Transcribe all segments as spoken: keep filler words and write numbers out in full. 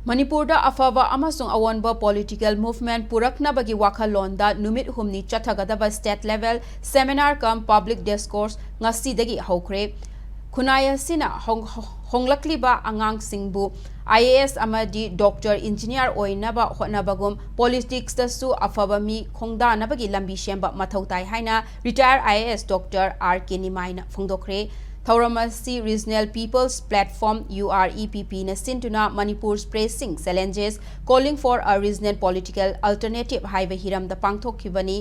ꯃꯅꯤꯄꯨꯔꯗ ꯑꯐꯕ ꯑꯃꯁꯨꯡ ꯑꯑꯣꯟꯕ political movement ꯄꯨꯔꯛꯅꯕꯒꯤ ꯋꯥꯈꯜꯂꯣꯟꯗ ꯅꯨꯃꯤꯠ ꯍꯨꯝꯅꯤ ꯆꯠꯊꯒꯗꯕ state level seminar cum public discourse ꯉꯁꯤꯗꯒꯤ ꯍꯧꯈ꯭ꯔꯦ꯫ ꯈꯨꯟꯅꯥꯏ ꯑꯁꯤꯅ ꯍꯣꯡ-, ꯍꯣꯡꯂꯛꯂꯤꯕ ꯑꯉꯥꯡꯁꯤꯡꯕꯨ IAS ꯑꯃꯗꯤ doctor, engineer ꯑꯣꯏꯅꯕ ꯍꯣꯠꯅꯕꯒꯨꯝ politics ꯇꯁꯨ ꯑꯐꯕ ꯃꯤ ꯈꯣꯡꯗꯥꯅꯕꯒꯤ ꯂꯝꯕꯤ ꯁꯦꯝꯕ ꯃꯊꯧ ꯇꯥꯏ ꯍꯥꯏꯅ retired IAS doctor R K ꯅꯤꯃꯥꯏꯅ ꯐꯣꯡꯗꯣꯛꯈ꯭ꯔꯦ꯫ ꯊꯧꯔꯝ ꯑꯁꯤ Regional People's Platform, UREPP ꯅ ꯁꯤꯟꯗꯨꯅ Manipur's Pressing Challenges, Calling for a Regional Political Alternative ꯍꯥꯏꯕ ꯍꯤꯔꯝꯗ ꯄꯥꯡꯊꯣꯛꯈꯤꯕꯅꯤ꯫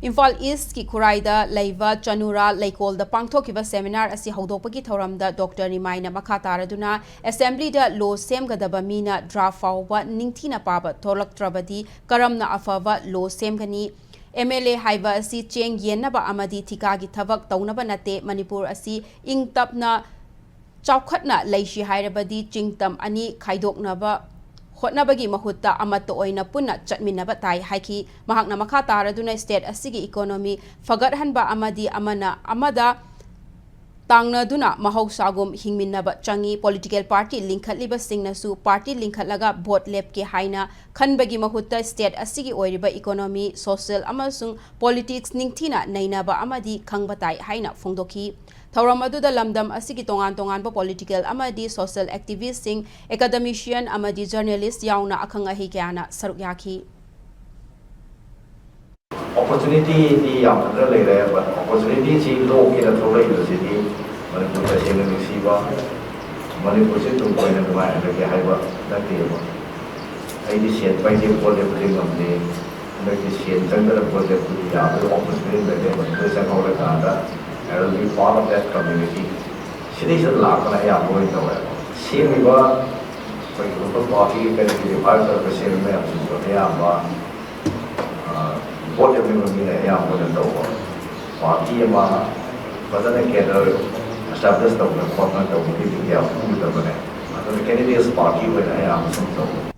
ꯏꯝꯐꯥꯜ East ꯀꯤ ꯈꯨꯔꯥꯏꯗ ꯂꯩꯕ ꯆꯅꯨꯔꯥ ꯂꯩꯀꯣꯜꯗ ꯄꯥꯡꯊꯣꯛꯈꯤꯕ seminar ꯑꯁꯤ ꯍꯧꯗꯣꯛꯄꯒꯤ ꯊꯧꯔꯝꯗ doctor ꯅꯤꯃꯥꯏꯅ ꯃꯈꯥ ꯇꯥꯔꯗꯨꯅ, Assembly ꯗ law ꯁꯦꯝꯒꯗꯕ ꯃꯤꯅ draft ꯐꯥꯎꯕ ꯅꯤꯡꯊꯤꯅ ꯄꯥꯕ ꯊꯣꯛꯂꯛꯇ꯭ꯔꯕꯗꯤ ꯀꯔꯝꯅ ꯑꯐꯕ law ꯁꯦꯝꯒꯅꯤ? MLA ꯍꯥꯏꯕ ꯑꯁꯤ ꯆꯦꯡ ꯌꯦꯟꯅꯕ ꯑꯃꯗꯤ ꯊꯤꯀꯥꯒꯤ ꯊꯕꯛ ꯇꯧꯅꯕ ꯅꯠꯇꯦ꯫ ꯃꯅꯤꯄꯨꯔ ꯑꯁꯤ ꯏꯪ ꯇꯞꯅ ꯆꯥꯎꯈꯠꯅ ꯂꯩꯁꯤ ꯍꯥꯏꯔꯕꯗꯤ ꯆꯤꯡꯇꯝ ꯑꯅꯤ ꯈꯥꯏꯗꯣꯛꯅꯕ ꯍꯣꯠꯅꯕꯒꯤ ꯃꯍꯨꯠꯇ ꯑꯃꯠꯇ ꯑꯣꯏꯅ ꯄꯨꯟꯅ ꯆꯠꯃꯤꯟꯅꯕ ꯇꯥꯏ ꯍꯥꯏꯈꯤ꯫ ꯃꯍꯥꯛꯅ ꯃꯈꯥ ꯇꯥꯔꯗꯨꯅ state ꯑꯁꯤꯒꯤ economy ꯐꯒꯠꯍꯟꯕ ꯑꯃꯗꯤ ꯑꯃꯅ ꯑꯃꯗ ꯇꯥꯡꯅꯗꯨꯅ ꯃꯍꯧꯁꯥꯒꯨꯝ ꯍꯤꯡꯃꯤꯟꯅꯕ ꯆꯪꯏ꯫ Political party ꯂꯤꯡꯈꯠꯂꯤꯕꯁꯤꯡꯅꯁꯨ party ꯂꯤꯡꯈꯠꯂꯒ vote ꯂꯦꯞꯀꯦ ꯍꯥꯏꯅ ꯈꯟꯕꯒꯤ ꯃꯍꯨꯠꯇ state ꯑꯁꯤꯒꯤ ꯑꯣꯏꯔꯤꯕ economy, social ꯑꯃꯁꯨꯡ politics ꯅꯤꯡꯊꯤꯅ ꯅꯩꯅꯕ ꯑꯃꯗꯤ ꯈꯪꯕ ꯇꯥꯏ ꯍꯥꯏꯅ ꯐꯣꯡꯗꯣꯛꯈꯤ꯫ ꯊꯧꯔꯝ ꯑꯗꯨꯗ ꯂꯝꯗꯝ ꯑꯁꯤꯒꯤ ꯇꯣꯉꯥꯟ ꯇꯣꯉꯥꯟꯕ political ꯑꯃꯗꯤ social activist ꯁꯤꯡ, academician ꯑꯃꯗꯤ journalist ꯌꯥꯎꯅ ꯑꯈꯪ ꯑꯍꯩ ꯀꯌꯥꯅ ꯁꯔꯨꯛ ꯌꯥꯈꯤ꯫ Opportunity ꯗꯤ ꯌꯥꯝ ꯐꯖꯅ ꯂꯩꯔꯦ, but opportunity ꯁꯤ ꯂꯣꯛꯀꯦꯅ ꯊꯣꯛꯂꯛꯏꯕꯁꯤꯗꯤ ꯃꯅꯤꯄꯨꯔ ꯇꯁꯦꯡꯅ ꯅꯨꯡꯁꯤꯕ, ꯃꯅꯤꯄꯨꯔꯁꯤ ꯇꯨꯡ ꯀꯣꯏꯅ ꯅꯨꯡꯉꯥꯏꯍꯜꯂꯒꯦ ꯍꯥꯏꯕ ꯅꯠꯇꯦꯕ꯫ ꯑꯩꯗꯤ ꯁꯦꯟ ꯄꯥꯏꯗꯦ, vote ꯂꯦꯞꯄꯗꯤ ꯉꯝꯗꯦ, ꯍꯟꯗꯛꯇꯤ ꯁꯦꯟ ꯆꯪꯗꯅ vote ꯂꯦꯞꯄꯗꯤ ꯌꯥꯕꯒꯤ opportunity ꯂꯩꯔꯦ꯫ Manipur ꯆꯪꯍꯧꯔꯀꯥꯟꯗ I will be part of that community꯫ ꯁꯤꯗꯩꯁꯤꯗ ꯂꯥꯛꯄꯅ ꯑꯌꯥꯝꯕ ꯑꯣꯏꯅ ꯇꯧꯋꯦꯕ꯫ ꯁꯦꯝꯃꯤꯕ ꯑꯩꯈꯣꯏꯒꯤ local party ꯀꯔꯤ ꯀꯔꯤ ꯐꯥꯏꯕ ꯇꯧꯔꯒ ꯁꯦꯝꯃꯤ ꯃꯌꯥꯝꯁꯤꯡꯗꯣ ꯑꯌꯥꯝꯕ vote ꯂꯦꯞꯅꯤꯡꯕ ꯃꯤꯅ ꯑꯌꯥꯝꯕꯅ ꯇꯧꯕ꯫ Party ꯑꯃ ꯐꯖꯅ cadre establish ꯇꯧꯗꯅ ꯈꯣꯠꯇꯅ ꯇꯧꯕꯒꯤꯗꯤ ꯀꯌꯥ ꯎꯗꯕꯅꯦ꯫ ꯑꯗꯨꯅ candidates party ꯑꯣꯏꯅ ꯑꯌꯥꯝꯕ ꯁꯨꯝ ꯇꯧꯕ꯫